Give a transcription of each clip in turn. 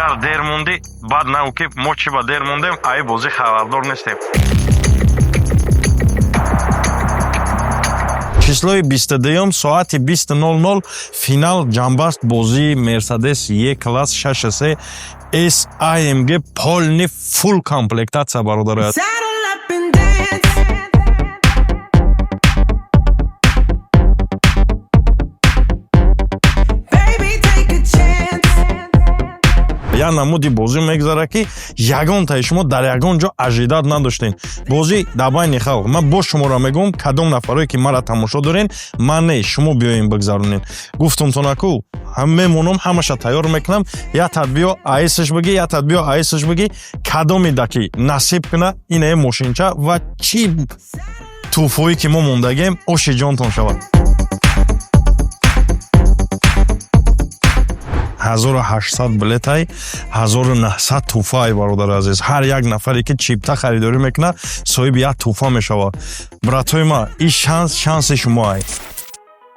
Агар дер мондӣ, баъд нагӯ, ки мо чӣ ба дер мондем, аи бозӣ хабардор нестем. Числои 22-юм, соати 20:00 финал ҷамбаст бозии Мерседес Е класс 63 S AMG, полный фулл комплектация, бародароя. Saddle up and dance. Baby, take a chance. Як намуди бозӣ мегузарад, ки ягонтаи шумо дар ягон ҷо ожидать надоштем. Бозӣ дар байни халқ. Ман боз шуморо мегӯям, кадом нафарое ки мара тамошо дорен, ман не, шумо биёем бигзаронен. Гуфтумтона ку, мемонам, ҳамаша тайёр мекунам. Як биё аисш бигӣ, як биё аисш бигӣ, кадоме да ки насиб куна, инае мошинча ва чӣ тӯҳфое ки мо мондагем, оши ҷонтон шавад. 1800 билетай, 1900 тӯҳфаай, бародари азиз. Ҳар як нафаре ки чипта харидорӣ мекунад, соҳиби як тӯҳфа мешавад. Братои ма, ин шанс шанси шумоай.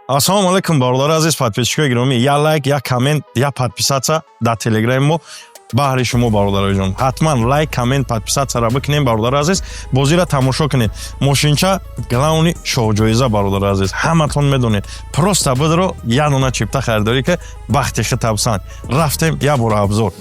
Ассалому алайкум, бародари азиз, подписчикои гиромӣ. Як лайк, як коммент, як подписаться дар телеграми мо баҳри шумо, бародароҷон. Ҳатман лайк, коммент, подписатьсяро бикунем, бародари азиз. Бозиро тамошо кунед. Мошинча главный шоҳҷоиза, бародари азиз, ҳаматон медонед. Просто бидро, як дона чипта харидорӣ ки, бахти хитабсан. Рафтем, як бора обзор.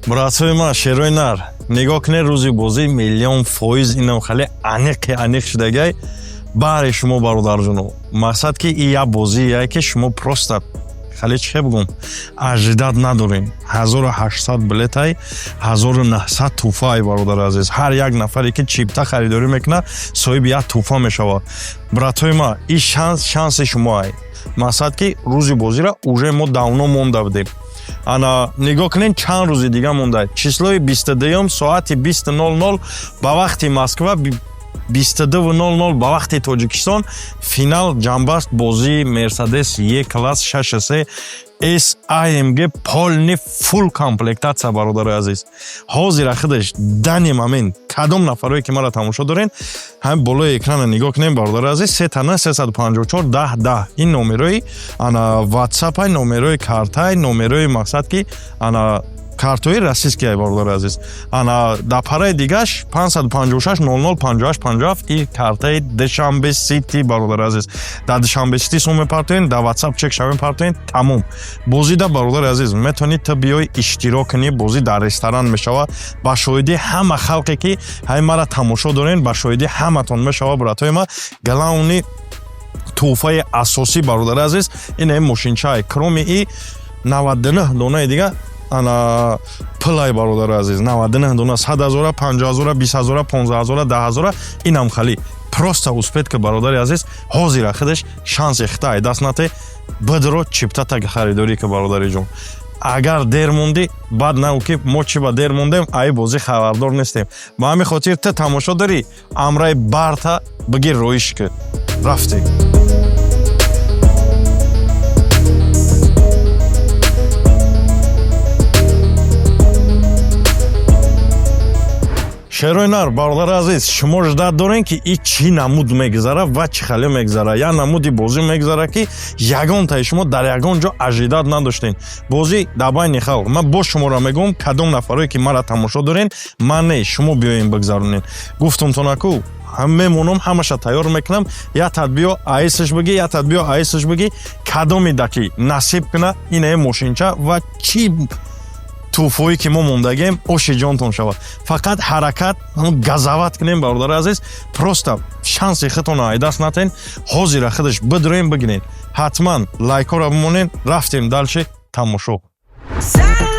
Братои ман, шерои нар, нигоҳ кунед, рӯзи бозӣ миллион фоиз инам хеле аниқи аниқ шудагай баҳри шумо, бародарҷоно. Мақсад ки и як бозие ки шумо просто хеле, чӣ бигӯм, ожидать надорем. 1800 билетай, 1900 тӯҳфаай, бародари азиз. Ҳар як нафаре ки чипта харидорӣ мекунад, соҳиби як тӯҳфа мешавад. Братои ман, ин шанс шанси шумоай. Мақсад ки рӯзи бозиро уже мо давно монда будем. Ана нигоҳ кунед, чанд рӯзи дига монда. Числои 22-юм, соати 20:00 ба вақти Москва, 22:00 ба вақти Тоҷикистон финал ҷамбаст бозии Мерседес Е класс 63 S AMG, полный фулл комплектация, бародари азиз. Ҳозира худаш данный момент кадом нафарое ки мара тамошо дорен, ҳамин болои экрана нигоҳ кунем, бародари азиз, 3 354 10 10, ин номерои ана ватсапай, номерои картай, номерои, мақсад ки ана картои российские, бародари азиз. Ана дар параи дигаш 556 00 58 57, и картаи Душанбе Сити, бародари азиз. Дар Душанбе Сити сум мепартоен, дар ватсап чек ша мепартоен, тамом. Бозида, бародари азиз, метавонӣ ту биёй иштирок кунӣ. Бозӣ дар ресторан мешавад, ба шоҳидии ҳама халқе ки ҳамин мара тамошо дорен, ба шоҳидии ҳаматон мешавад, братои ма. Главный тӯҳфаи асосӣ, бародари азиз, ин мошинчае. Кроме и 99 донаи дига ана пулай, бародари азиз, 99 дона, 100 ҳазора, 50 ҳазора, 20 ҳазора, 15 ҳазора, 10 ҳазора, инам хали. Просто успеть ки, бародари азиз, ҳозира худаш шанси хита даст нате, бидро, чиптата харидорӣ ки, бародари ҷон. Агар дер мондӣ, баъд нагӯ, ки мо чӣ ба дер мондем, аи бозӣ хабардор нестем. Ба ҳамин хотир ту тамошо дорӣ, амраи барта бигир, роиш ки. Рафтем. Шерои нар, бародари азиз, шумо ждать дорем, ки и чӣ намуд мегузара ва чӣ хале мегузара. Як намуди бозӣ мегузара, ки ягонтаи шумо дар ягон ҷо ожидать надоштем. Бозӣ дар байни халқ. Ман боз шуморо мегӯям, кадом нафарое ки мара тамошо дорен, ман не, шумо биёем бигзаронен. Гуфтумтона ку, мемонам, ҳамаша тайёр мекунам. Як биё аисш бигӣ, як биё аисш бигӣ, кадоме да ки насиб куна, инае мошинча ва чӣ тӯҳфое ки мо мондагем, оши ҷонтон шавад. Фақат ҳаракат, газават кунем, бародари азиз. Просто шанси худтонро айдаст натен. Ҳозира худаш бидроем, бигирен. Ҳатман лайкҳоро бимонен. Рафтем дальше, тамошо. Saddle